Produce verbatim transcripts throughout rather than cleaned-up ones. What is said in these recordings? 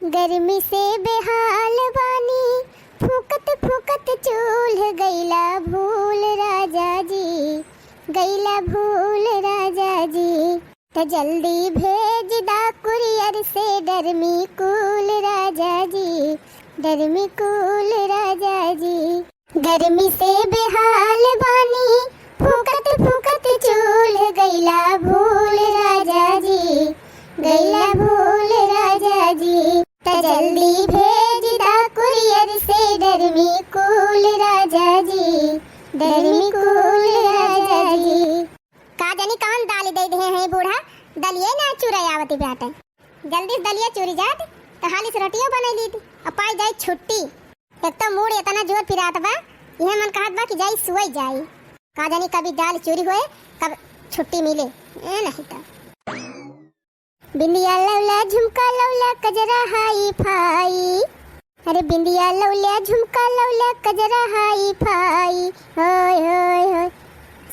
गर्मी से बेहाल बानी, फूकत फूकत चूल्ह, गइला भूल राजा जी, गइला भूल राजा जी। त जल्दी भेज दा कुरियर से डर्मी कूल राजा जी, डर्मी कूल राजा जी। गर्मी से बेहाल बानी, फूकत फूकत चूल्ह, गइला भूल राजा जी, गइला भूल राजा जी। त जल्दी भेज दा कुरियर से डर्मी कूल राजा जी, डर्मी कूल राजा जी। का जानी कवन दाल दे दिहे हैं बूढ़ा, दलिये ना चुराई आवत बाटे। जल्दी से दलिया चुरी जात, त हाली से रोटियो बनाई लीत, अब पाई जाई छुट्टी। एक तो मूड़ इतना जोर पिरात बा, इहे मन कहत बा कि जाई सुई जाई। का जानी कभी दाल चुरी होए, कब छुट्टी मिले, ए नहीं तो। बिंदिया लौला, झुमका लौला, कजरा हाई फाई। अरे बिंदिया लौला, झुमका लौला, कजरा हाई फाई। होय, होय, होय।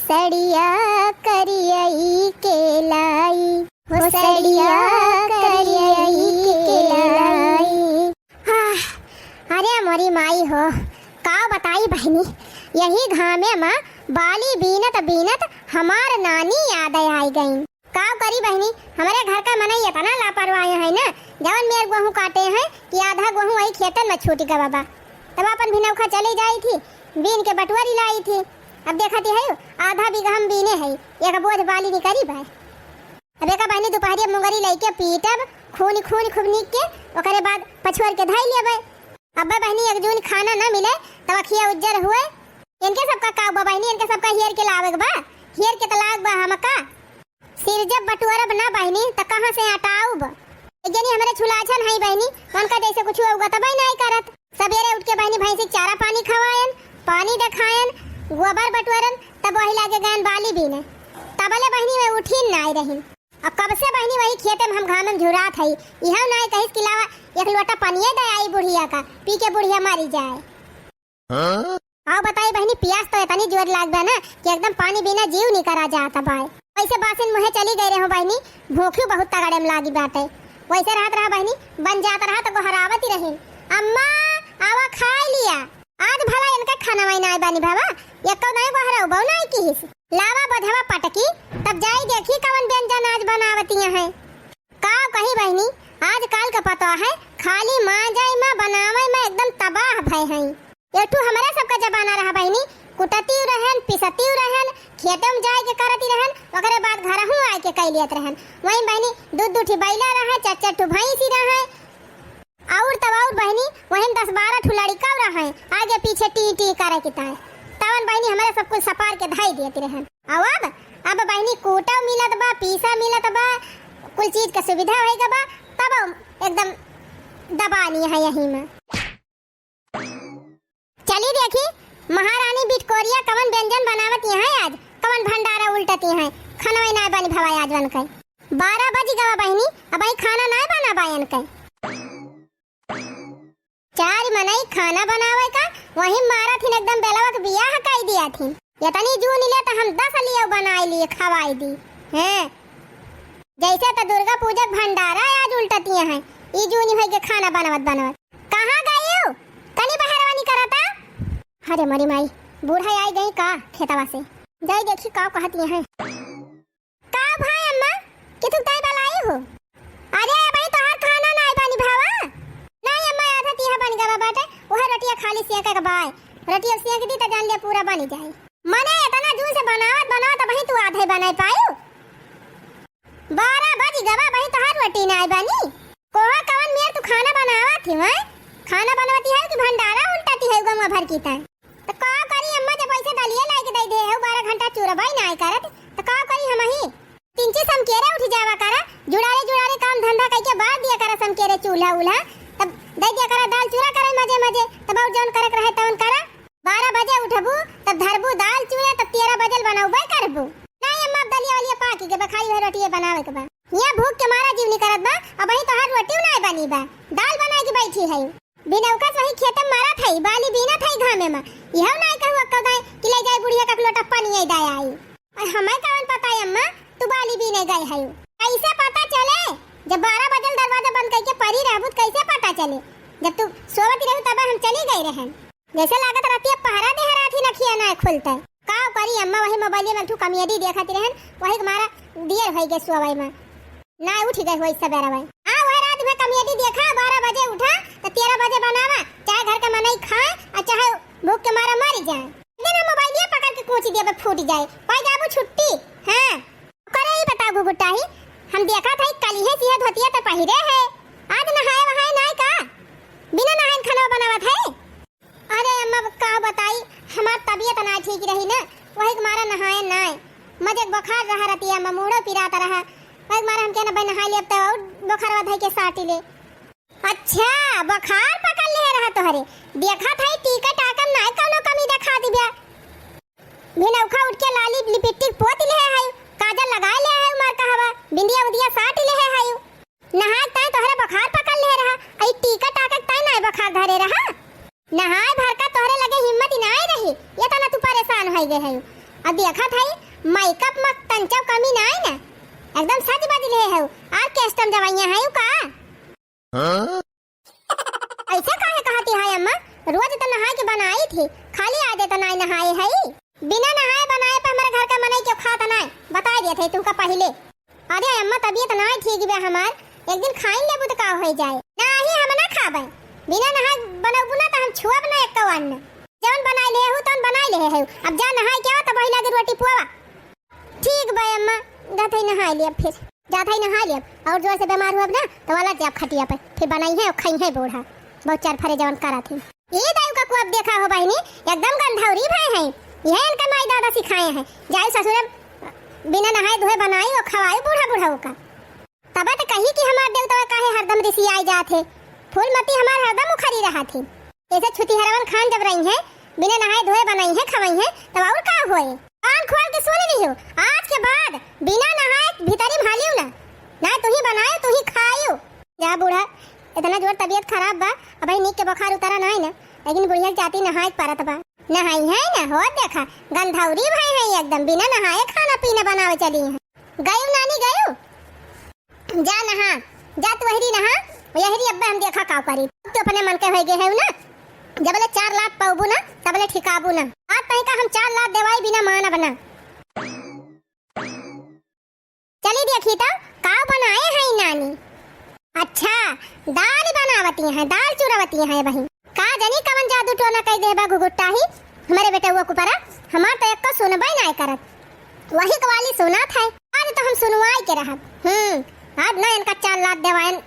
सड़िया करियई के लाई। हो सड़िया करियई के लाई। आह, अरे मोरी माई हो, का बताई बहिनी, यही घामे मा बाली बीनत बीनत हमार नानी याद आई गई। का करी बहिनी, हमरे घर का मनई इतना लापरवाह है ना, जवन मेर गेहूं काटे हैं कि आधा गेहूं वही खेतन में छूट गवा बा। तब अपन भिनौखा चली जाई थी, बीन के बटुअरी लाई थी। अब देखती है, आधा बीघा हम बीने है, एक बोझ बाली निकरी बा। अब एका बहिनी दुपहरिया मुंगरी लइके पीटब, खून खून खूब नीक के, ओकरे बाद पछुअर के धई लेबे। अब्बे बहिनी एक जून खाना न मिले, तब अखिया उज्जर हुए। इनके सबका का बा बहिनी, इनके सबका हेर के लावे के बा, हेर के त लाग बा हमका। सिर जब बटुअरब ना बहिनी, त कहाँ से अटाउब? एक जनी हमरे छुलाछन हई बहिनी, उनका जैसे कुछ उगतबे नाई करत। सबेरे उठ के बहिनी भैंसी चारा पानी खवायन, पानी देखायन, गोबर बटुअरन, तब वही लागे गयन बाली बीने। तबले बहिनी में उठीन नाई रहिन। अब कब से बहिनी वही खेते में हम घामे में झुरात हई, इहौ नाई कहिस कि लावा एक लोटा पनिये दे आई बुढ़िया का, पी के बुढ़िया मरी जाए। हाँ? आओ बताई बहिनी, पियास तो इतनी जोर लाग बा ना कि एकदम पानी बिना जीव निकरा जात बाय। वैसे बासिन मुहे चली गई रहो बहिनी, भूखी बहुत तगड़े में लागी बाटे। वैसे रहत रहा बहिनी, बन जात रहा तो गोहरावत ही रही, "अम्मा, आवा खाई लिया।" आज भला इनका खाना वाई नाई बानी बाबा, एको नहीं गोहराऊ बहू नाई किहिस। लावा बोझवा पटकी, तब जाई देखी कवन व्यंजन आज बनावतिया हैं। का कही बहिनी, आजकल के पतोह है, खाली मांजै में, बनावै में एकदम तबाह भय हैं। एक ठू हमरे सबका जमाना रहा बहिनी, कुटती रहन, पिसती रहन, खेते में जाए के करती रहन, ओकरे बाद घरहू आए के कई लियत रहन। वहीं बहिनी दू दू ठी बैला रहे, चार चार ठू भैंसी रहे, और तब और बहिनी वहीं दस बारह ठू लड़िका रहे, आगे पीछे टी टी करे के ताए। तवन बहिनी हमरे सब कुछ सपार के धाई देती रहन। अब, अब, अब बहिनी कूटो मिलत बा, पीसा मिलत बा, कुल चीज के सुविधा होई गबा, तब एकदम दबानी है यही में। चली देखी, महारानी बिटकोरिया कवन व्यंजन बनावत यहाँ आज, कवन भंडारा उल्टत यहाँ, खाना ना बनी भवा आज बन के। बारह बज गवा बहिनी, अबहीं खाना ना बना बा इनके। चार मनई खाना बनावे का, वहीं मारा थिन एकदम बेलवा के बियाह कई दिया थिन। इतनी जून ले तो हम दस लिए बनाई लिए, खवाई दी। हैं, जैसे तो दुर्गा पूजा के भंडारा आज उल्टतिया हैं, ई जूनी होई के खाना बनवत बनवत। कहाँ गई हो? कनी बहरवा निकरता। अरे मरी माई, बूढ़ा आई गई का खेतवा से? जाई देखी का कहतिया हैं। का भाई अम्मा, किथुक ताई बलाई हो? अरे भाई तोहार खाना नाई बानी भावा। नाई अम्मा, आधा तीहा बन गवा बाटे, उहे रोटिया खाली सेके के बाय। रोटिया सेक दी त जान ले पूरा बनी जाई। मने इतना जून से बनावत बनावत अबहीं तू आधे बनाई पायू? बारह बज गवा, अबहीं तोहार रोटी नाई बनी। कोहा कवन मेर तू खाना बनावत ही, हैं? खाना बनवती है कि भंडारा उल्टती है गंगा भर की ताई? त का करी अम्मा, जब ऐसे दलिये लाइके दे दे हो, बारह घंटा चूरबाई नाई करत, त का करी हमही? तिनची समकेरे उठ जावा करा, जुड़ारे जुड़ारे काम धंधा कइके बार दिया करा समकेरे चूल्हा उल्हा, तब दे दिया करा दाल चूरा करे मजे मजे, तब और जौन करे के रहे तौन करा। बारह बजे उठबू, तब धरबू दाल चूरे, तब तेरह बजे बनौबे करबू। नाई अम्मा, अब दलिया वलिया पाकी के बा, खाली वही रोटिये बनावे के बा। हियाँ भूख के मारा जीव निकरत बा, अबहीं तोहार रोटियो नाई बनी बा, दाल बनाए के बैठी है। बिनौका सही खेते में मारत है, बाली बीनत है घामे में। इहौ नाई कहू अक्का दाई कि ले जाए बुढ़िया का लोटा पानी आई दाई आई। और हमें कौन पता है अम्मा, तू बाली बीने गए है। कैसे पता चले? जब बारह बजल दरवाजा बंद कइके परी रहबू त कइसे पता चले? जब तू सोवत रहू तब हम चली गई रहन। जइसे लागत रहती अब पहरा दे रहती नखिया ना खुलते। का करी अम्मा, वही मोबाइल में एक ठो कॉमेडी देखत रहन, वही के मारा देर होइ गए सोवै में। ना उठ गए होई सबेरा भाई। आ वह रात में कॉमेडी देखा, बारह बजे उठा, त तेरह बजे बनावा, चाहे घर के मनई खाए, और चाहे भूख के मारा मर जाए। एक दिन हम मोबाइलिया पकड़ के कूच दिया पे फूट जाए, पाई जाबू छुट्टी। हाँ, करे ही बताओ गुगुटाही, हम देखा था कल ही सिया धोतिया त पहिरे है, आज नहाए वहाए नाय का? बिना नहाए खाना बनावत है? अरे अम्मा, का बताई, हमार तबीयत ना ठीक रही ना, वही के मारा नहाए नाय। मजे के बुखार रहा रहती है अम्मा, मूड़ो पिरात रहा, वही के मारा हम कहना भाई नहाए ले, अब तो और बुखारवा धई के साटी ले। अच्छा, बुखार पकड़ ले रहा तोहरे, देखा था टीका टाका में नाय कौनो कमी देखा दिव्या। भिनौखा उठ के लाली लिपस्टिक पोत ले है, काजल लगा ले है, मार कहवा बिंदिया उदिया साट ले है। नहाए ताई तोहरे बुखार पकड़ ले रहा, आई टीका टाका ताई नाय बुखार धरे रहा। नहाए भर का तोहरे लगे हिम्मत ही नाय रही, ये तना तू परेशान होइ गए है। अब देखा था मेकअप में तंचव कमी नाय ना, एकदम सज बज ले है। आर्केस्ट्रा में जवाइयाँ है का? हाँ? ऐसे काहे कहती है अम्मा? रोज तो नहाए के बनाई थी, खाली आज तो नाय नहाए है। बिना नहाए बनाए पे हमारे घर का मनई क्यों खात नाय, बताई दिए थे तुमका पहले। अरे अम्मा, तबीयत नाय ठीक बे हमार, एक दिन खाइन लेबू तो का होइ जाए? नाही, हम ना खाबे, बिना नहाए बनबू ना तो हम छुअब ना एक अन्न। जवन बनाए ले हूँ तवन बनाए ले है, अब जा नहाए के आवा तब वही लागे रोटी पुआवा। ठीक बा अम्मा, जात हई नहाए लेब फिर। जात हई नहाए लेब, और जोर से बीमार हुअब ना, तो वाला जाब खटिया पे, फिर बनइहे और खइहे बूढ़ा। बहुत चार फरे जवन करत ही। ये दाऊ का कुआब देखा हो बहिनी, एकदम गंधौरी भए हैं। यह इनका माई दादा सिखाए हैं। जाई ससुरे बिना नहाए धोए बनाई और खवाई बूढ़ा बूढ़ा का। तबे तो कही कि हमार देवतवा काहे हरदम रिसियाई जात है। फूलमती हमार हरदम उखरी रहत है। ऐसे छुतिहरवन खान जब रही हैं, बिना नहाए धोए बनइहे खवइहे, तब और का होए? कान खोल के सुन लियो, आज के बाद बिना नहाए भीतरी में हालियो ना, ना तू ही बनायो, तू ही खायो। जा बूढ़ा, इतना जोर तबीयत खराब बा, अब ही नीक के बुखार उतरा नाई ना, लेकिन बुढ़िया के जाती नहाए के परत बा। नहाई है ना, हो देखा, गंधौरी भए हैं एकदम, बिना नहाए खाना पीना बनावे चली हैं। गयू नानी गयू? जा नहा, जा तू अहरी नहा, यहरी अब्बे हम देखा का करी। तू अपने मन के होई गए है ना, जबले चार लात पाबू ना, तबले ठिकाबू ना। आज तहीं का हम चार लात देवाई बिना मानब ना। चली देखी तो का बनाए हैं नानी। अच्छा, दाल बनावती हैं, दाल चुरवती हैं बहिन। का जनी कवन जादू टोना कई देबा घुघुट्टा ही, हमरे बेटउआ के ऊपरा, हमार तो एक्को सुनबे नाय करत। वही कवाली सुनत है, आज तो हम सुनवाई के रहब। हम्म, आज ना इनका चार लात देवायन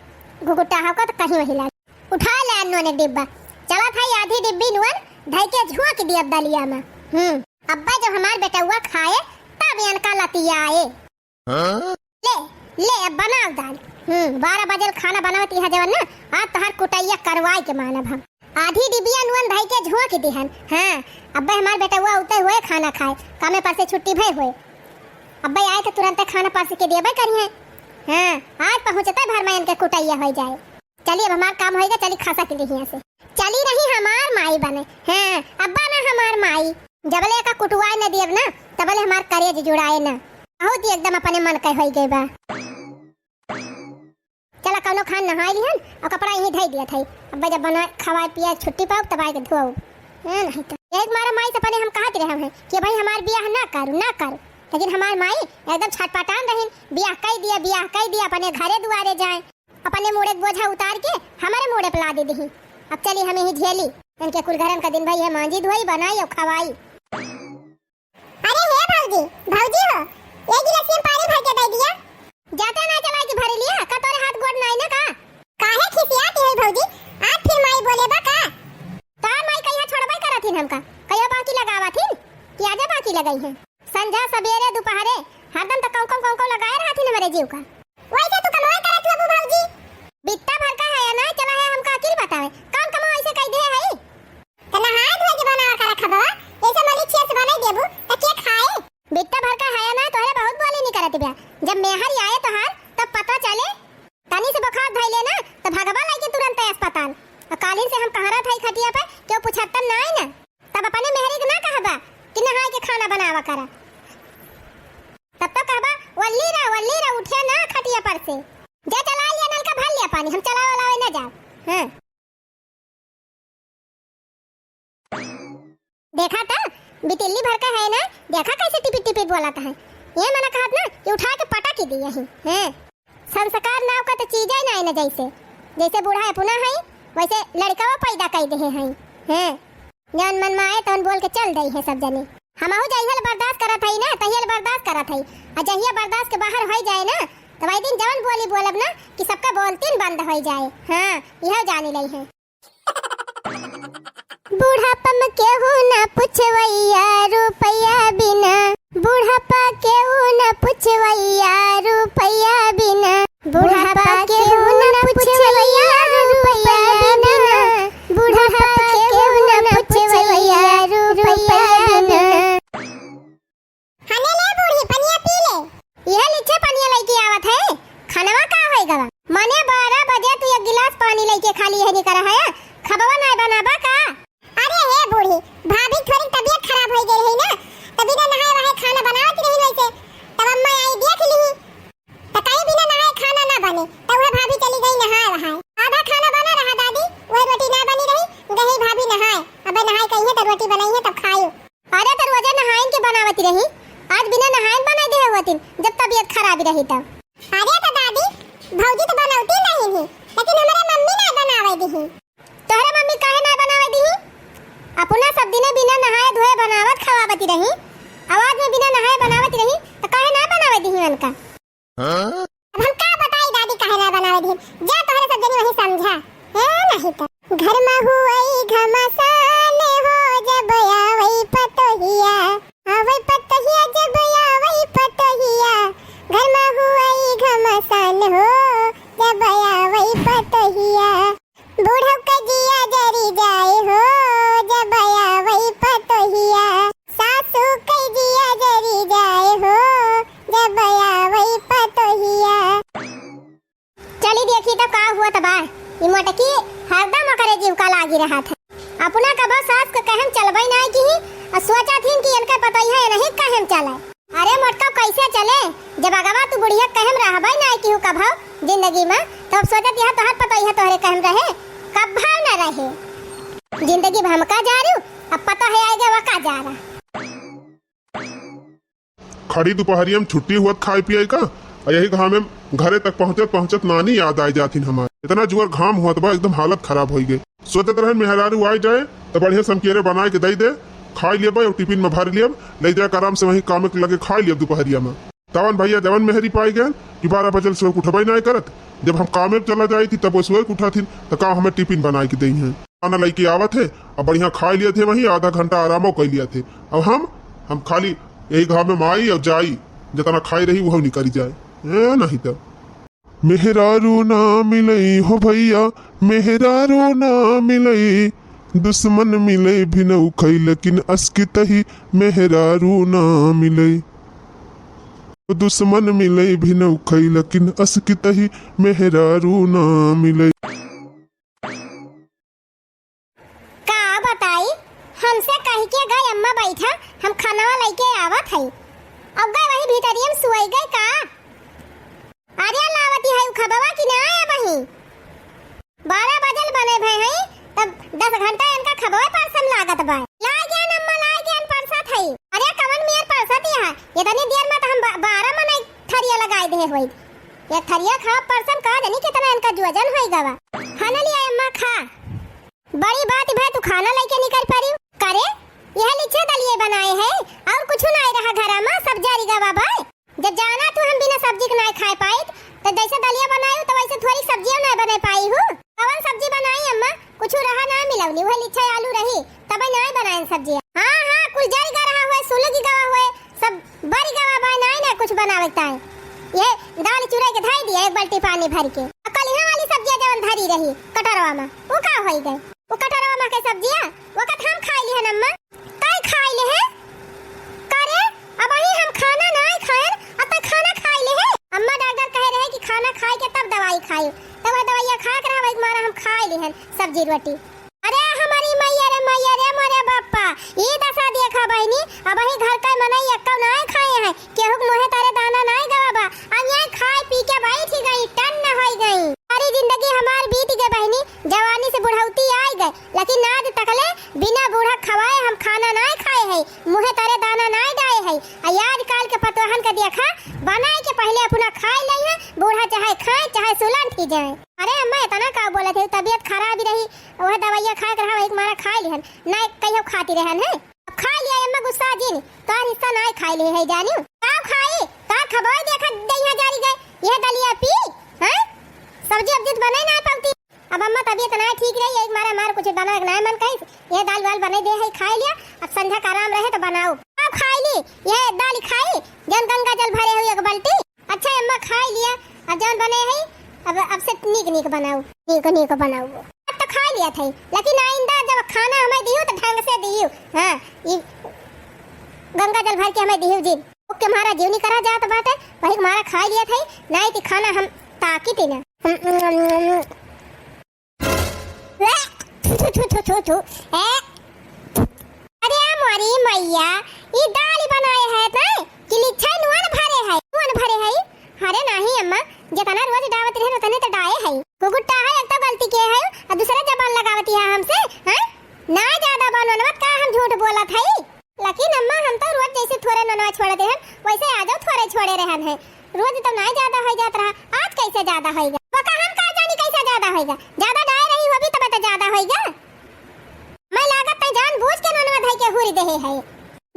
घुघुट्टा हव का तो कहीं वही लाग। उठा ले नून एक डिब्बा, चलत है आधी डिब्बी नून धई के झोंक दियब दलिया में। हम्म, अब्बा जब हमार बेटउआ खाए तब इनका लतियाए। हाँ? ले, ले, अब बनाओ दाल। हम्म, बारह बजे खाना बनावत यहाँ जवन ना, आज तोहार कुटैया करवाई के मानब हम। आधी डिबिया नून धई के झोंक दिहन। हाँ, अब्बे हमार बेटउआ उते हुए खाना खाए, कामे पर से छुट्टी भय हुए। अब्बे आए तो तुरंते खाना परस के देबे करिहे। हाँ, आज पहुँचते भर में इनके कुटैया होइ जाए। चली, अब हमार काम होइगा, चली खसा के लिए हियाँ से। चली रही हमार माई बने। हाँ, अब्बा ना हमार माई। जबले एका कुटुआए न दियब ना, तबले हमार करेज जुड़ाए ना। बहुत ही एकदम अपने मन के होई गई बा। चला कौनो खान नहाए लिहन और कपड़ा यहीं धई दिया था। अब्बा जब बना खवाए पिए छुट्टी पाओ तब आए के धोओ। हाँ, नहीं तो एक मारा माई से पहले हम कहत रहे हैं कि भाई हमार बियाह ना करू, ना करू। लेकिन हमार माई एकदम छटपटान रहिन, बियाह कई दिया, बियाह कई दिया, अपने घरे दुआरे जाए। अपने मूड़े के बोझा उतार के हमरे मूड़े पे लादे दिही। अब चली हम यही झेली। इनके कुल घरन का दिन भई है मांजी धोई, बनाई और खवाई। अरे हे भौजी, भौजी हो, ये गिलासिया में पानी भर के दे दिया। जाता ना चला के भर लिया, का तोरे हाथ गोड़ नाई ना का? काहे खिसियाती है भौजी? आज फिर माई बोले बा का? तार माई कहिया छोड़बे करत हिन हमका, कहिया बाकी लगावत हिन कि आजा बाकी लगाई है। संझा सबेरे दुपहरे हरदम त कौं कौं कौं कौं लगाए रहत हिन हमरे जीव का। वैसे तू कमाई करत हुआ भौजी? बित्ता भर का है या ना चला है हमका अकिल बतावे। कौन कमा ऐसे कह दे है? त नहाए धोए के बनावा का रखा बाबा, ऐसे मली छिया से बनाई देबू त के खाए? बित्ता भर का है या ना तोहरे बहुत बोली नहीं करत बिया। जब मेहर आए तोहार तब पता चले। तनी से बुखार धइले ना त भगवा लागे तुरंत अस्पताल। आ कालिन से हम कहाँ रहत हई खटिया पे, क्यों पूछत ना आई ना। तब अपने मेहरी के ना कहबा कि नहाए के खाना बनावा करा। तब तो कहबा, "वल्ली रा, वल्ली रा, उठे ना खटिया पर से। जा चला यानी हम चलावे वाला ना जाब। हाँ। देखा त, बिटिल्ली भर के है ना, देखा कैसे टिपिट टिपिट बोलत है। ये मना कहत ना कि उठा के पटक ही दिए ही। हैं? संस्कार नाव का त चीजे नाई न जैसे, जैसे बूढ़ा अपना है, वैसे लड़कवा पैदा कई देहे हैं। हैं? जौन मन में आए तौन बोल के चल दई है सब जने। हमहू जहियल बर्दाश्त करत हई ना, तहियल बर्दाश्त करत हई। आ जहिया बर्दाश्त के बाहर होई जाए ना, त वही दिन जवन बोली बोलब ना कि सबका बोलतीन बंद होई जाए। हाँ, यह जानी लई है। बुढ़ापा में केहू ना पूछवैया रुपया बिना, बुढ़ापा केहू ना पूछवैया रुपया बिना, बुढ़ापा केहू ना पूछवैया रुपया बिना, बुढ़ापा केहू ना पूछवैया रुपया बिना। हने ले बूढ़ी, पनिया पी ले। यह लीछे पनिया लइके आवत है, खनवा का होई गवा? मने बारह बजे तू एक गिलास पानी लइके खाली यह निकर है, खबवा नाय बनाबा का? अरे हे बूढ़ी, भाभी थोड़ी तबीयत खराब होई गई है ना, त बिना नहाए वहाए खाना बनावत रही वैसे, तब अम्मा आई देख ली। त कहीं बिना नहाए खाना ना बने, त वह भाभी चली गई नहाए वहाए। आधा खाना बना रहा दादी, वह रोटी ना बनी रही, गई भाभी नहाए। अबे नहाए कहीं है त रोटी बनाई है तब खायो। अरे त रोजे नहाइन के बनावती रही, आज बिना नहाइन बनाई देहे होतिन, जब तबीयत खराब रही तब। अरे त दादी, भौजी त बनौती नहीं ही, लेकिन हमारे मम्मी ना बनावे दी। तोहरे मम्मी काहे ना बनावे दीही? अपना सब दिने बिना नहाए धोए बनावत खवावती रही, आवाज में बिना नहाए बनावती रही, त काहे ना बनावे दीही उनका? हाँ? अब हम का बताई दादी काहे ना बनावे दीही? जा तोहरे सब जनी वही समझा। ए, नहीं तो। घर में हुई घमासान हो जब आवई पतोहिया, आवई पतोहिया जब आवई पतोहिया, घर में हुई घमासान हो जब आवई पतोहिया। बूढ़ऊ के जिया जरी जाए हो, जब आवई पतोहिया। सासू के जिया जरी जाए हो, जब आवई पतोहिया। चली देखी त का हुआ त बा। ई मोटकी हरदम ओकरे जीव का लागी रहत है। अपना कबो सास के कहेम चलबई नाई की, आ सोचत हिन कि इनके पतोहिया नहीं कहेम चले। अरे मोटका, कैसे चले? जब अगवा तू बुढ़िया कहेम रहबे नाई किहू कभौ जिंदगी में, तो अब सोचत यह तोहर पतोहिया तोहरे कहेम रहे, कभौ न रहे। जिंदगी भर हम का जा रही, अब पता है आएगा वह का जा रहा। खड़ी दुपहरिया में छुट्टी हुअत खाए पिए का, आ यही घाम में घरे तक पहुँचत पहुँचत नानी याद आए जाथिन हमार। इतना जुअर घाम हुअत बा, एकदम हालत खराब होई गई। सोचत रहन मेहरारू आए जाए, त बढ़िया समकेरे बनाए के दई दे, खाई लेब और टिफिन में भर लेब, ले जाए आराम से वहीं काम के लगे खाई लेब दुपहरिया में। तवन भैया जवन मेहरी पाई गए कि बारह बजल से उठबे नाय करत। जब हम कामे पे चला जाई थी, तब वो सोए के उठा थी, त का हमें टिफिन बनाए के दई हैं? खाना लेके आवत है, अब बढ़िया खाई लिया थे वहीं, आधा घंटा आरामो कर लिया थे। अब हम, हम खाली यही घाम में आई और जाई, जितना खाई रही वो निकरी जाए, ए, नहीं तो। मेहरारू ना मिलई हो भैया, मेहरारू ना मिलई, दुश्मन मिलई भिनऊ खई, लेकिन असकितही मेहरारू ना मिलई। दुश्मन मिलई भिनऊ खई, लेकिन असकितही मेहरारू ना मिलई। का बताई, हमसे कह के गए, "अम्मा बैठा, हम खानवा लइके आवत हई।" अब गए वही भीतरिया में सुअई गए का? अरे लावती है उ खबवा कि ना आया बही? बारह बजल बने भए हैं, तब दस घंटा इनका खबवे परसम लागत बा। लाए गए अम्मा, लाए गए परसत है। अरे कवन मियर परसत यहाँ, इतनी देर में तो हम बा-, बारह मनई थरिया लगाए दे होई। ये थरिया खा परसम का जानी कितना इनका जुअजन होई गवा। खाना लिया अम्मा खा। बड़ी बात भए तू खाना लइके निकल पड़ी। करे, यह लिच्छे दलिये बनाए है और कुछ नाय रहा घरा में, सब जरी गवा बा। जब जाना तू हम बिना सब्जी के नाय खाए पाइत, तो जैसे दलिया बनाई तो वैसे थोड़ी सब्जियों नाय बने पाई हूँ। कवन सब्जी बनाई अम्मा? कुछ रहा ना मिलौनी, वह लिच्छे आलू रही, तब नाय बनाए सब्जी। हाँ, हाँ, कुल जरी गा रहा हुए, सुलगी गवा हुए, सब बरी गवा बा, नाई ना कुछ बनावे के ताई। ये दाल चुरा के धाई दिया एक बाल्टी पानी भर के। अब कलिहा वाली सब्जिया जवन धरी रही कटरवा में, वो का होई गए? वो कटरवा में के सब्जिया, वो कत हम खाई लिहन अम्मा। काई खाई लिहे? करे, अब अही हम खाना नाई खाएन, अब तक खाना खाई लिहे। अम्मा डॉक्टर कहे रहे कि खाना खाए के तब दवाई खाई, तब वह दवाइया खा के रहा, वही मारा हम खाई लिहन सब्जी रोटी। अरे हमारी मैया रे, मैया रे, मोरे बापा, ई दशा देखा बहिनी, अबही घर का मनई एक्को नाय खाए हैं, केहू के मुँहे तारे दाना नाय गवा बा, अब यहाँ खाए पी के बैठ ही गई, टन्न होई गई। अरे जिंदगी हमार बीत गए बहिनी, जवानी से बुढ़ौती आइ गए, लेकिन आज तकले बिना बूढ़ा खवाए हम खाना नाय खाए है, मुँहे तरे दाना नाय डाए है। आ आजकल के पतोहन के देखा, बनाए के पहिले अपना खाए लई है, बूढ़ा चाहे खाए चाहे सुलंठ ही जाए। अरे अम्मा, इतना का बोलत है, तबीयत खराब ही रही, वह दवाइयाँ खाए के रहा, वही के मारा खाए लिहन, नाय कहियो खाती रहन है। अब खाए लिया अम्मा, गुस्सा जिन, तोर हिस्सा नाय खाए ले है जानियो। का खाई, का खबोई देखा दहिया जारी गए, यह दलिया पी, हैं? सब्जी अब्जी तो बनाई नाय पावती। अब अम्मा तबीयत नाय ठीक रही, एक मारे हमार कुछ बनावे के नाय मन कही, यह दाल वाल बनाई दे है, खाए लिया, अब संझा का आराम रहे तो बनाओ। अब खाए ली, यह दाल खाई, जन गंगा जल भरे हुई एक बाल्टी। अच्छा अम्मा, खाए लिया, अब जौन बने है, अब, अब से नीक नीक बनाऊ, नीक नीक बनाऊ। अब तो खाए लिया था, लेकिन आइंदा जब खाना हमें दियो तो ढंग से दियो। हाँ, ई गंगा जल भर के हमें दियो जी। ओके, हमारा जीव नहीं करा जात बाटे, वही हमारा खाए लिया था, नहीं तो खाना हम ताकी थी ना। थू, थू, थू, थू, थू। ए? अरे मोरी मैया, ई दाल बनाए है ना कि लिच्छा नुअन भरे है, नुअन भरे है? अरे नाही अम्मा, जितना रोज डावत रहे उतने तो डाए है। गुगुट्टा है, एक तो गलती के है, और दूसरा जबान लगावती है हमसे, हैं? ना ज्यादा बा नुअनवा, का हम झूठ बोलत है? लेकिन अम्मा, हम तो रोज जैसे थोरे ननवा छोड़े रहन, वैसे आजो थोरे छोड़े रहन है। रोज तो नाय ज्यादा हो जात रहा, आज कैसे ज्यादा होइगा? वो का हम का जानी कैसे ज्यादा होइगा? ज्यादा डाय रही होबी तब तो ज्यादा होइगा। मैं लागत तै जान बूझ के ननवा धई के हुरी देहे है।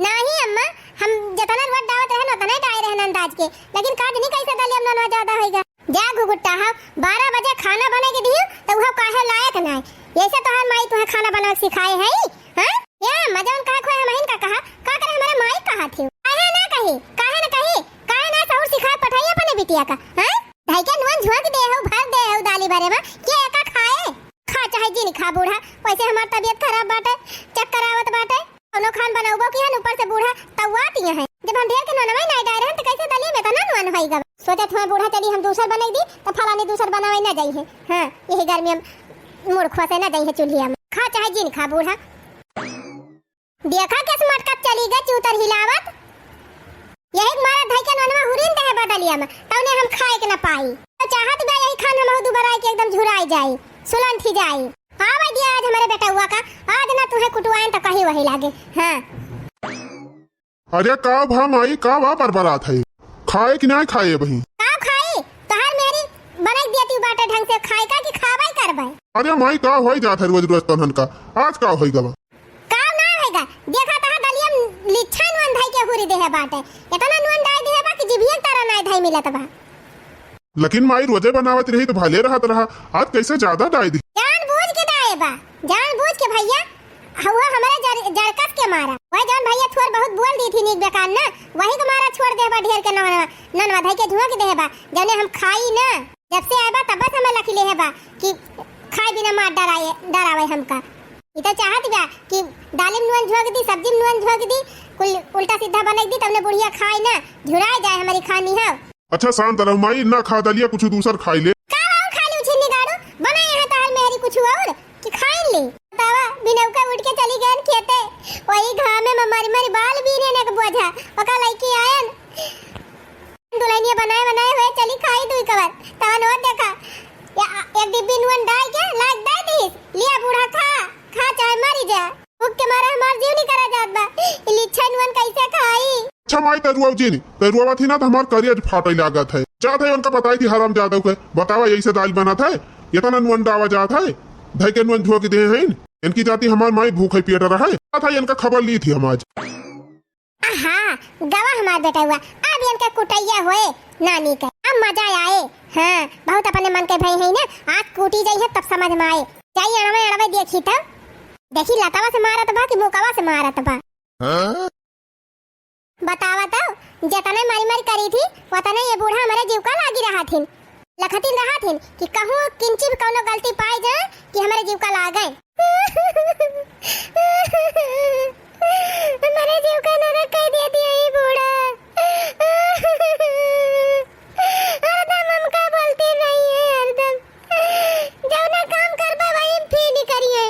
नाही अम्मा, हम जितना रोज डावत रहन उतना ही डाय रहन अंदाज के, लेकिन का जानी कैसे दलिया में ननवा ज्यादा होइगा। जा घुघुट्टा हो, बारह बजे खाना बने के दियो, तो उहो काहे लायक नाय। ऐसे तोहार माई तुहे खाना बनावे सिखाए है, हाँ? या, मजवन कहा खोए हमहिन का कहा, का करे हमारे माई कहा थी? काहे ना कही, काहे ना कही, काहे ना सहूर सिखाए पठाई अपने बिटिया का, हाँ? धई के नुअन झोंक दे हो, भर दे हो दाली भरे में, के एका खाए? खा चाहे जिन खा बूढ़ा, वैसे हमार तबीयत खराब बाटे, चक्कर आवत बाटे। कौनो खान बनउबो किहन, ऊपर से बूढ़ा तउआत इहाँ है। जब हम ढेर के ननवा नाय डाय रहन, त कैसे दलिया में इतना नुअन होई गवा? सोचत हुआ बूढ़ा चली हम दूसर बनई दी, त फलानी दूसर बनावे न जाई है। हाँ, यही गर्मी हम मुड़ खोसे न जाई है चूल्हिया में। खा चाहे जिन खा बूढ़ा। देखा कैसे मटकत चली गई चूतर हिलावत। यही मारा धई के ननवा हुरिन दे है बदलिया में, तौने हम खाए के न पाई। तो चाहत बा यही खान हम दुबराई के एकदम झुराई जाई, सुलंठी जाई। हाँ भाई दिया आज हमारे बेटउआ का, आज ना तुहे कुटुआइन तो कहीं वही लागे। हाँ। अरे का भा माई, का बा बरबरात है? खाए कि नाय खाए बही? का खाई? तोहार मेहरी बनाई दिया तू बाटे ढंग से खाए का कि खावाई करबे? अरे माई का होई जात है रोज रोज तनहन का, आज का होई गवा? का ना होई गा? देखा तहा दलिया में लिच्छा नुअन धई के हुरी देहे बाटे, इतना नुअन डाई देहे बा कि जिभियन तारा नाय धई मिलत बा। लेकिन माई रोजे बनावत रही तो भले रहत रहा, आज कैसे ज्यादा डाई दी? जान बूझ के डाए बा, जान बूझ के भैया, हुआ हमारे जर-, जरकस के मारा। वह जौन भैया थोर बहुत बोल दी थी नीक बेकार ना, वही के मारा छोड़ दे बा ढेर के ननवा, ननवा धई के झोंक दे बा, जौने हम खाई ना। जब से आए बा तब से हमें लखी ले है बा कि खाए बिना मार डराए, डरावे हमका। ई तो चाहत बा कि दालिम नुअन झोंक दी, सब्जी नुअन झोंक दी, कुल उल्टा सीधा बनाई दी, तबने बुढ़िया खाए ना, झुराए जाए हमारी खानी है। अच्छा शांत रहो माई, ना खा दलिया, कुछ दूसर खाई ले। का बाबू खा ली छिन्नी गाड़ू, बनाए हैं तोहर मेहरी कुछ और कि खाइन ली। बतावा, बिनौका उठ के चली गयन खेते, वही घामे में मरी मरी बाल बीने ने के बोझा, ओका लइके आयन। दुल्हनिया बनाए बनाए हुए चली खाई दुई कवर, तवन और देखा, या एक डिब्बी नुअन डाल के लाग दे दीस, लिया बूढ़ा खा, खा चाहे मरी जा। भूख के मारे हमार जीव निकरा जात बा। ई लिच्छा नुअन कैसे खाई? अच्छा माई, तरुआ जी नी, तरुआ थी ना तो हमार करिया फाटे लागत है। जात है उनका बताई थी हराम जादव के, बतावा यही से दाल बनत है, इतना नुअन डावा जात है, धई के नुअन झोंक दे हैं। इनकी जाती हमार माई भूखे पेट रहे, जात है इनका खबर ली थी हम आज। आहा, गवा हमार बेटउआ, अब इनके कुटैया होए नानी के, अब मजा आए। हाँ, बहुत अपने मन के भई है ना, आज कूटी जाई है तब समझ में आए। जाई अड़वे अड़वे देखी तब, देखी लतावा से मारत बा कि मुकवा से मारत बा। हाँ? बतावा तो, जतने मारी मारी करी थी, वतने ये बूढ़ा हमारे जीव का लागी रहा थी। लखतिन रहा थिन कि कहूँ किंची भी कौनो गलती पाए जाए कि हमारे जीव का लागे। हमारे जीव का नरक कर दिया दिया ये बूढ़ा। हरदम हमका बोलती रही है, हरदम। जौना काम करबा वही में फेल करिए।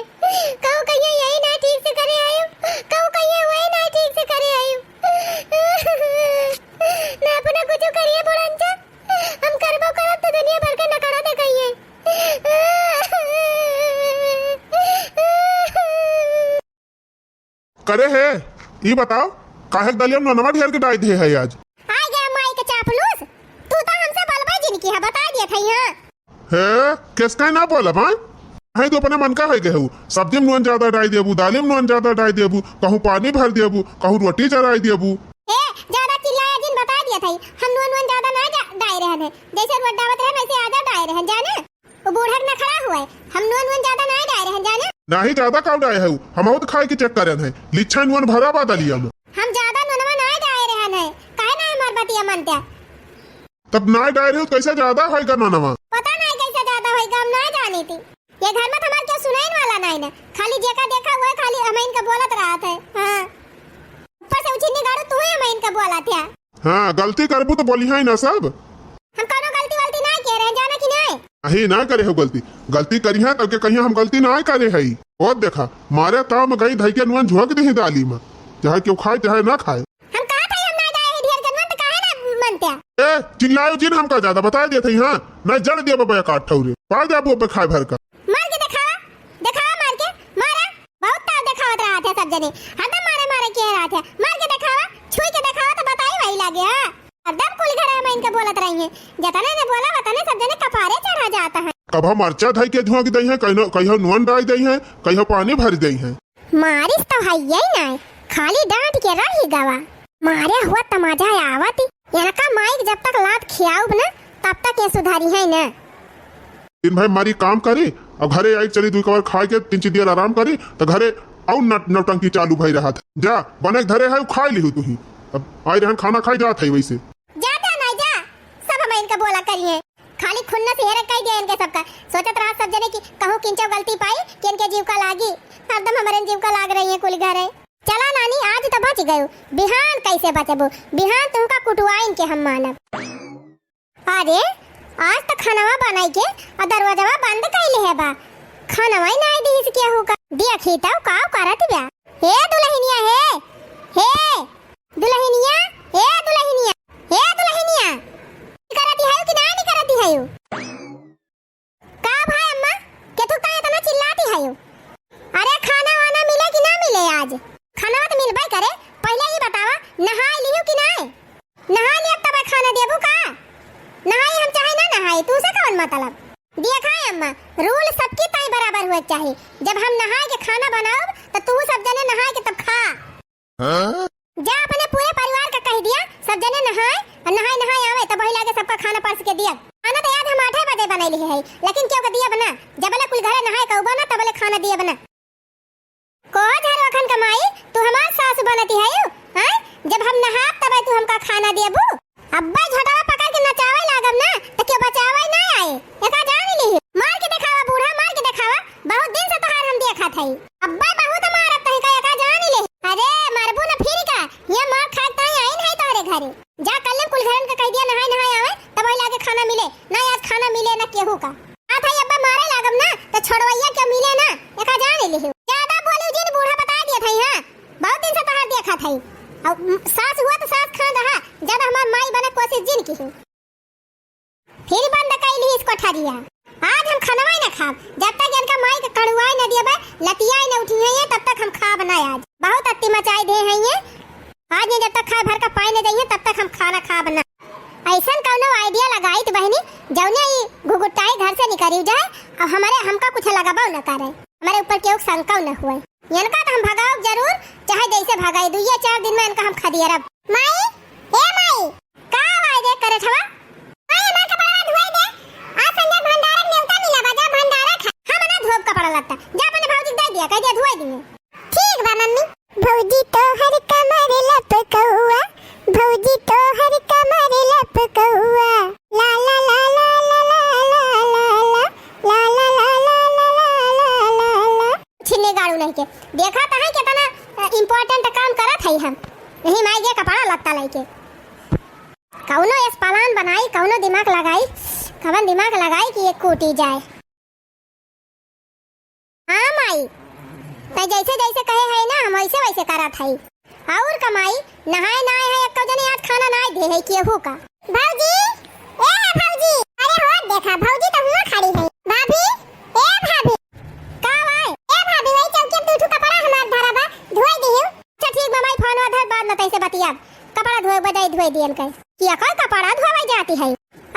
कहूँ कहिए यही ना ठीक से करे आयो, कहूँ कहिए वही ना ठीक से करे आयो। ना अपना कुछ करिए बुढ़ंचा। हम करबो करब तो दुनिया भर के नखरा देखाइए। अरे हे, ई बताओ, काहे के दलिया में नोनवा ढेर के डाइ दे है आज? आ गया माई के चापलूस, तू तो हमसे बलबे जिन की है, बता दिया था यहाँ। हे, किसका ना बोलब, हाँ? है तो अपने मन का है गए हो, सब्जी में नून ज्यादा डाइ देबू, दाली में नून ज्यादा डाइ देबू, कहूँ पानी भर देबू, कहूँ रोटी जराइ देबू। ए, ज्यादा चिल्लाया जिन, बता दिया था, हम नून वून ज्यादा ना जा-, डाइ रहन है, जैसे रोट डावत रहन वैसे आधा डाइ रहन, जाने? वो बूढ़ा के नखरा हुआ है, हम नून वून ज्यादा ना डाइ रहन, जाने? नाही ज्यादा काउ डाइ है, हम बहुत खाए के चेक करन है, लिच्छा नून भरा बा दलिया में। हम ज्यादा नूनवा ना डाइ रहन है, काहे ना हमार बतिया मनत्या? तब नाय डाइ रही हो तो कैसे ज्यादा होइगा नोनवा? पता नाय कैसे ज्यादा होइगा, हम नाय जानी थी। ये घर में तो हमार केहू सुनैन वाला नाय ना, खाली जेका देखा हुआ है, खाली हम इनका बोलत रहत है। हाँ, ऊपर से उछिन्नी गाड़ू तू ही हम इनका बोलत है। हाँ, गलती करबू तो बोली है ना सब। हम कौनो गलती वलती नाय किहे रहे, जाना कि नाय? अही ना करे हो गलती, गलती करी है तब के कहिया हम गलती नाय करे है। और देखा, मारे ताव में गई धई के नुअन झोंक दी दाली में, चाहे केहू खाए चाहे ना खाए। हम कहा था हम ना जाए ही ढेर के मन तो काहे ना मनत्या? ए, चिल्लायो जिन हमका ज्यादा, बताइ देत हई, हाँ? ना जड़ दिया बबे काट ठौरे। पा जाबू अबे खाए भर का। मार के देखावा, देखावा मार के, मारा। बहुत ताव देखावत रहत है सब जने। हरदम मारे मारे के रहत है। मार के देखावा, छुई के देखावा तो बताई वही लागे, हाँ? हरदम कुल घर में इनके बोलत रही है। जतने ने बोला वतने सब जने कपारे चढ़ा जाता है। कभो मरचा धई के झोंक दई है, कहियो, कहियो नून डाइ दई है, कहियो पानी भर दई है। मारिस तो हइये नाय, खाली डांट के रही गवा। मारे हुआ त मजा आवत, इनका माइक जब तक लात खियाउब न, तब तक ये सुधारी है न। दिन भर मारी काम करी, अब घरे आई चली दुई कवर खाए के, तीन चार देर आराम करी, त घरे अउ नट-, नौटंकी चालू भई रहत। जा, बने के धरे है, खाए लिहू तुही। अब आई रहन खाना खाई जात है वैसे। जा, जा, नाई जा, सब हम इनका बोला करिए। खाली खुन्नस हेरे कई दिया इनके सबका। सोचत रहा सब जने कि कहूँ किंचो गलती पाई कि इनके जीव का लागी। हरदम हमरे जीव का लाग रही है कुल घरे। चला नानी, आज तो बच गयू, बिहान कैसे बचबू? बिहान तुमका कुटुआइन के हम मानब। अरे, आज तो खानवा बनाई के आ दरवाजवा बंद कइले है बा। खानवा ही नाई दीस केहू का। देखी तो काव करत बा। हे दुलहिनिया, हे, हे दुलहिनिया, हे दुलहिनिया, हे दुलहिनिया। निकरती है कि नाई निकरती है? का भाई अम्मा, केथू काहे इतना चिल्लाती है? अरे खाना वाना मिले कि ना मिले आज? खाना तो मिलबे करे, पहले ही बतावा, नहाए लिहू कि नाई? नहाए लिया तब खाना देबू का? नहाई हम चाहे ना नहाई, तू से कौन मतलब? देखा है अम्मा, रूल सबकी ताई बराबर हुए के चाही। जब हम नहाए के खाना बनाउब, तो तू सब जने नहाए के तब खा। हाँ? जा अपने पूरे परिवार का कह दिया, सब जने नहाए और नहाए नहाए आवे, तब वही लागे सबका खाना परस के दिया। खाना तो आज हम आठे बजे बनैली है, लेकिन केहू के दिया बना, जबले कुल घरे नहाए कहबो ना, तबले खाना दिया बना। को झरवाखन कमाई, तू हमार सास बनती है, हैं? जब हम नहाब तबे तू हमका खाना देबू? अब्बे झोटवा पकड़ के नचावे लागब ना, तो केहू बचावे ना आए। एका जान ली, मार के देखावा बूढ़ा, मार के देखावा, बहुत दिन से तोहार हम देखत हई। अब्बे बहुत मारत तही का, एका जान ली। अरे मारबू ना फिर का, ये मार खाए ताई आइन है तोहरे घरे। जा कल्ले कुल घरन के कह दिया नहाए नहाए आवे, तब वही लागे खाना मिले, ना आज खाना मिले ना केहू का। आ भाई अब्बे मारे लागब ना, तो छोड़वैया के मिले ना, एका जान ली। ज्यादा बोलू जिन बूढ़ा बता दिया था, हाँ? बहुत दिन से तोहार देखत हई। अब सास हुआ तो सास खान रहा, ज्यादा हमार माई बने कोशिश जिन की। फिर बंद कइली इस कोठरिया। आज हम खनवा ही ना खाब, जब तक इनका माई के कड़ुआई न दियबे, लतियाई न उठी है, तब तक हम खाब ना आज। बहुत अत्ती मचाई दे हैं ये। आज ये जब तक खाए भर का पाई न जाइए, तब तक हम खाना खाब ना। ऐसन कौनो idea लगाई त बहिनी, जौने ई घुघुटाई घर से निकरी जाए, अब हमारे हमका कुछ लगाबो न करे, हमारे ऊपर केहू शंका न हुए। इनका तो हम भगाउब जरूर, चाहे जैसे भगाई, दुइये चार दिन में इनका हम खदियरब। माई, ए माई, का आवाज दे करे छवा? माई, हमार कपड़वा धोए दे। आज संजय भंडारा के नेवता मिला बा, जा भंडारा खा। हम ना धोब कपड़ा लत्ता, जा अपने भौजी के दे दिया, कह दिया धोए दिए। ठीक बा मम्मी। भौजी तोहर कमर लपकौआ, भौजी तोहर कमर लपकौआ। ला ला ला ला। छिन्नी गाड़ू नहीं के। देखा त है कितना, अ, important काम करत है हम। यही माई के कपड़ा लत्ता लेके। कौनो एस plan बनाई, कौनो दिमाग लगाई, कवन दिमाग लगाई कि ये कूटी जाए। हाँ माई, तै जैसे जैसे कहे है ना, हम वैसे वैसे करत है। और का माई, नहाए ना आए है, एको जने आज खाना ना दे है केहू का। भौजी, ए भौजी, अरे हो देखा, भौजी तो हुआ खड़ी है। भाभी, ए भाभी, का भाई? ए भाभी, वही चौकी में दू ठो कपड़ा हमार धरा बा, धोए दियो। कैसे बतिया, कपड़ा धोए बजाई धोए दियन कहे। कि अकर कपड़ा धोवे जाती है।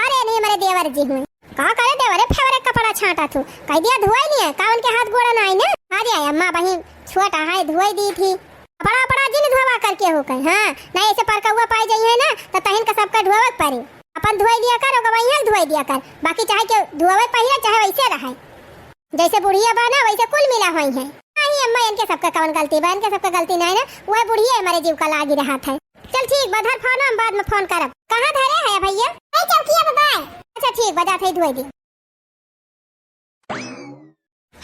अरे नहीं, हमारे देवर जी हुए। का करे देवरे फेवरे कपड़ा छांटा थू। कह दिया धोए नहीं है, का उनके हाथ गोड़ा ना आई ना। अरे अम्मा बहिन छोटा है, धोए दी थी। कपड़ा, कपड़ा जिन धोवा करके हो कहे। हाँ, नहीं ऐसे परकौआ पाई जाई है ना, तो तहिन का सबका धोवे के पड़ी। अपन धोए लिया कर, ओकर वहीं धोए दिया कर। बाकी चाहे के धोवे पहिरा, चाहे वैसे रहे। जैसे बुढ़िया बा ना, वैसे कुल मिला होई है। नहीं अम्मा, इनके सबका कवन गलती बा, इनके सबका गलती नहीं ना, वह बुढ़िया हमारे जीव का लागी रहा था। चल ठीक बा, धर फोन, हम बाद में फोन करब। कहाँ धरे है भैया? ए चौकिया पे बा। अच्छा ठीक बा, जात है धोए दी।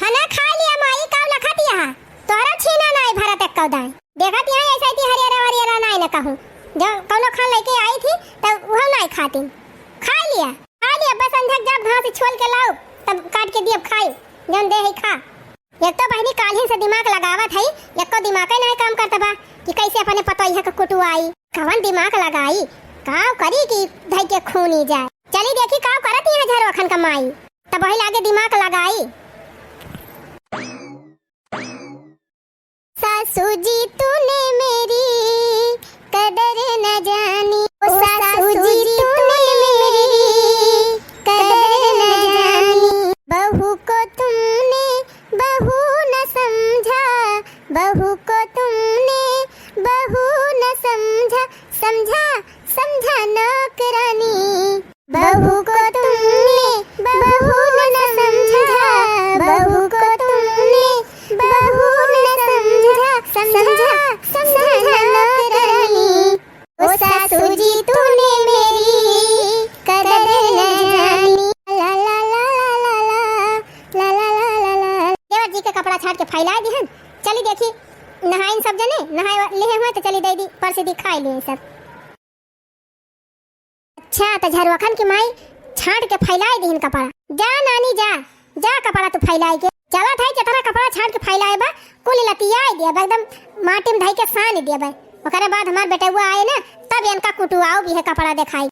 खाना खा लिया माई, काव लखत यहाँ? तोहरा छीना नाई भरत एक्कौ दाई। देखत यहाँ ऐसा थी हरियरा वरियरा नाई न कहूँ। जो कौनो खान लेके आई थी, तब वह नाई खाती। खा लिया, खा लिया, बस अंधक जाब घास छोल के लाओ, तब काट के दियब खाई, जौन दे है खा। एक तो बहिनी काल्हिन से दिमाग लगावत है, एक्को दिमागे नाई काम करत बा कि कैसे अपने पतोहिया के कुटुआई। कवन दिमाग लगाई, काव करी कि धई के खूनी जाए। चली देखी काव करत यहाँ झरवखन का माई। तब वही लागे दिमाग लगाई। सासू जी तूने मेरी कदर न जानी, ओ सासू जी तूने मेरी कदर न जानी। बहू को तुमने बहू न समझा, बहू को तुमने बहू न समझा, समझा, समझा नौकरानी। बहू को तुमने बहू न समझा, बहू को तुमने बहू न समझा, समझा, समझा नौकरानी। ओ सासू जी तूने मेरी कदर न जानी। ला, ला, ला। देवर जी के कपड़ा छाट के फैलाए दिहन। चली देखी, नहाइन सब जने, नहाए वा-, लेहे हुए तो चली दे दी, परस दी, खाए लिए सब। अच्छा, त झरवखन की माई छाट के फैलाए दिहन कपड़ा। जा नानी जा, जा कपड़ा तू फैलाए के। चलत है, जितना कपड़ा छाट के फैलाए बा, कुल लतियाए दिया बा, एकदम माटी में धई के सान दिया बा। ओकरे बाद हमार बेटउआ आए ना, तब इनका कुटुआओ भी है कपड़ा देखाई।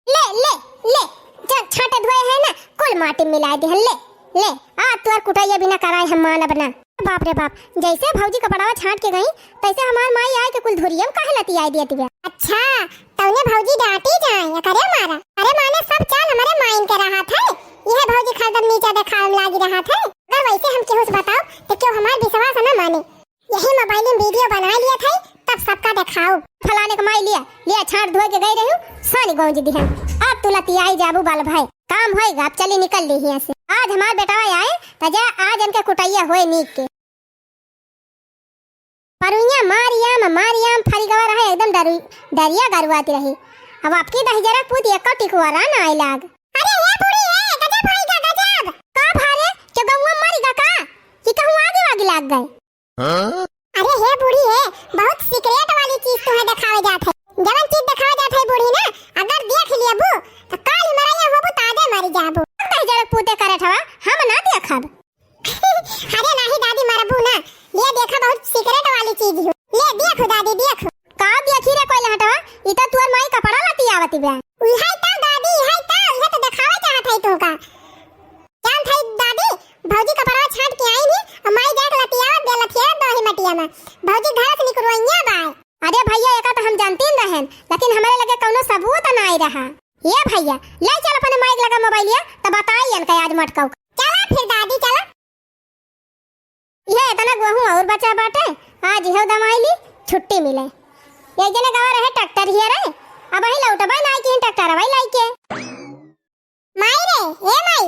ले, ले, ले, जा छाटे धोए है ना, कुल माटी में मिलाए दिहन, ले, ले, आ तोर कुटैया बिना कराए हम मानब ना। बाप रे बाप, जैसे भौजी कपड़वा छाट के गई, तैसे हमार माई आए के कुल धुरियम काहे लतियाए दिया तिबे। अच्छा, तौने भौजी डांटी जाए, एकरे मारा। अरे माने सब चाल हमरे माइन के रहत है, यह भौजी हरदम नीचा देखावे में लागी रहत है। अगर वैसे हम केहू से बताओ, तो क्यों हमार विश्वास न माने। यही मोबाइल में वीडियो बना लिया था, तब सबका देखाओ। फलाने के माई लिया, लिया छाट धोए के गई रहू, सानी गौंज दिहन। अब तू लतियाई जाबू बाल भाई, काम होएगा, अब चली निकल ली हियां से। आज हमार बेटवा आए, त जा आज इनके कुटैया होए नीक के। परुइया मारियाम, मारियाम फरिगवा रहे, एकदम डरु-, डरिया गरुआती रही। अब आपकी दहिजरा पूत एको टिकुआरा ना आए लाग। अरे हे बूढ़ी हे, गजब होई गा, गजब। का भारे, के गौवा मरी गा का? कि कहूँ आगे वागे लाग गए? हाँ? अरे हे बूढ़ी हे, बहुत सीक्रेट वाली चीज तुम्हें देखावे जात है। जवन चीज देखावे जात है बूढ़ी ना, अगर देख लेबू, तो काल मरैया होबू, ताजे मरी जाबू। दहिजरा पूते करे ठवा, हम ना देखब। अरे नाही दादी, मरबू ना। ले देखा, बहुत सीक्रेट वाली चीज हो। ले देखो दादी, देखो। का देखी रे कोई लहटवा? ई तो तुअर माई कपड़ा लतियावती बा। इहे तो दादी, इहे तो, इहे तो देखावे चाहत है तोका। जान थाई दादी, भौजी कपड़ा छाट के आई नी, और माई जाके लतियावत दे लथिया दो ही मटिया में। भौजी घर से निकरवइया बा। अरे भैया, एका तो हम जानती न रहन, लेकिन हमारे लगे कौनो सबूत ना आई रहा। ये भैया, ले चल अपने माई के लगा मोबाइलिया, तो बताई इनका आज मटकाऊ। चला फिर दादी, चला। ये इतना गोहूं और बचा बाटे, आज इहो दमाई ली, छुट्टी मिले। एक जने गवा रहे ट्रैक्टर हिया रे, अब वही लौटबा ना कि ट्रैक्टर वही लाई के। माई रे, ए माई।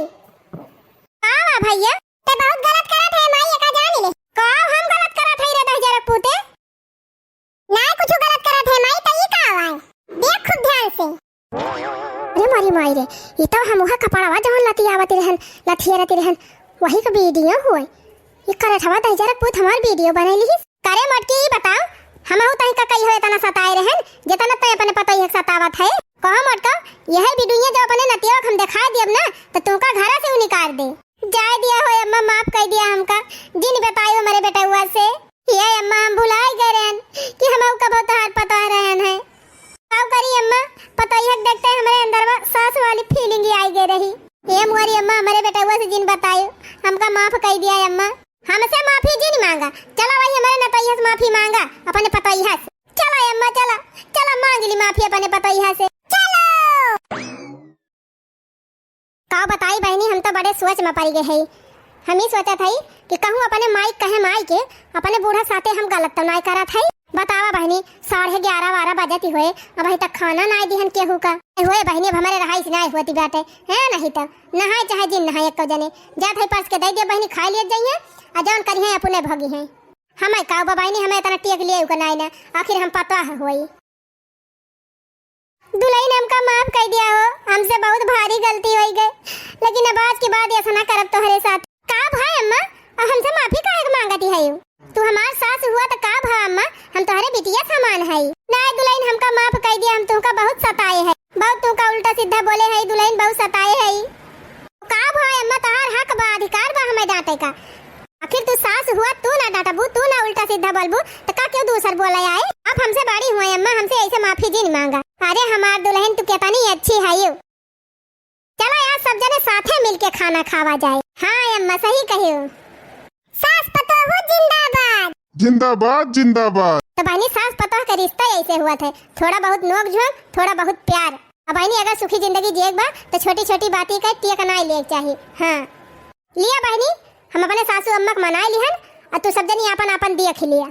का बा भैया? ते बहुत गलत करत है माई, एका जान ले। का हम गलत करत है रे दहिजरा पूते? ना कुछ गलत करत है माई, त ई का आवाज? देख खूब ध्यान से। अरे मारी माई रे, ई तो हम उहा कपड़वा जवन लतियावत रहन, लथियारत रहन, वही का वीडियो हुए। ई करे ठवा दहिजरा पूत हमार वीडियो बनैली। करे मोटकी, ई बताओ, हमहू तही का कही हो इतना सताए रहन, जितना तय अपने पतोहिया के सतावत है। कहो मोटका, यह वीडियो जो अपने नतिया के हम दिखा दियब ना, तो तुमका घर से उ निकाल दे। जाए दिया हो अम्मा, माफ कर दिया हमका, जिन बतायो हमरे बेटउआ से। ये अम्मा, हम भुलाए गए रहन कि हम कबो तोहार पतोह रहन है। का करी अम्मा, पतोहिया के देखते हमरे अंदरवा सास वाली फीलिंग आई गई रही। ये मुआरी अम्मा, हमरे बेटउआ से जिन बतायो, हमका माफ कर दिया अम्मा। हमसे माफी जिन मांगा, चला वही हमरे नतैया से माफी मांगा, अपने पतोहिया से। चल अम्मा, चला, चला, माँग ली माफी अपने पतोहिया से। चलो। का बताई बहिनी, हम तो बड़े सोच में पड़ गए हई। हम ही सोचत हई कि कहूँ अपने माई कहे माई के, अपने बूढ़ा साथे हम गलत तो नाय करत हई। बतावा बहिनी, साढ़े ग्यारह बारह बजत ही होए, अबहीं तक खाना नाय दिहन केहू का। होए बहिनी, अब हमरे रहाइश नाय होती बाटे, है नहीं तो नहाए चाहे जिन नहाए एको जने। जात हई परस के दे दे बहिनी, खाए लिए जाइए, आ जौन करिहैं अपने भोगिहैं। हमें का बा बहिनी, हमें इतना टेक लिए का नाय ना, आखिर हम पतोह होई। दुलहिन, हमका माफ कर दिया हो, हमसे बहुत भारी गलती होई गए, लेकिन अब आज के बाद ऐसा ना करब तोहरे साथ। का भाई अम्मा, अब हमसे माफी काहे के मांगती है? तू हमार सास हुआ तो का भा अम्मा, हम तोहरे बिटिया समान है। ना दुलहिन, हमका माफ कर दिया, हम तुमका बहुत सताए है, बहुत तुमका उल्टा सीधा बोले है दुलहिन, बहुत सताए है। का भाई अम्मा, तोहार हक बा, अधिकार बा हमें डांटे का। आखिर तू सास हुआ, तू ना डांटबू, तू ना उल्टा सीधा बोलबू, तो का क्यों दूसर बोले आए? आप हमसे बड़ी हुए अम्मा, हमसे ऐसे माफी जिन मांगा। अरे हमार दुलहिन, तू कितनी अच्छी है यू। चलो यार, सब जने साथे मिलके खाना खावा जाए। हाँ अम्मा, सही कही। सास पतोह जिंदाबाद। जिंदाबाद, जिंदाबाद। तो बहिनी, सास पतोह का रिश्ता ऐसे हुआ थे, थोड़ा बहुत नोक झोंक, थोड़ा बहुत प्यार। अब बहिनी, अगर सुखी जिंदगी जिए के बा तो छोटी छोटी बाती का टेक नाय लिए के चाही। हाँ लिया बहिनी, हम अपने सासू अम्मा के मनाए लिहन, और तू सब जनी आपन आपन देख लिया।